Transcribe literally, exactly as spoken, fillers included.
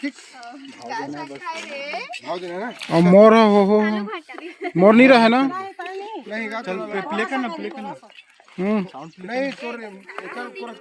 ठीक। भाव देना है बस। भाव देना है ना। अउ मोर हो, हो, हो। मोर नहीं रहे ना। नहीं गा, चल, प्ले करना, प्ले करना। हम्म। नहीं, तोर एकर पूरा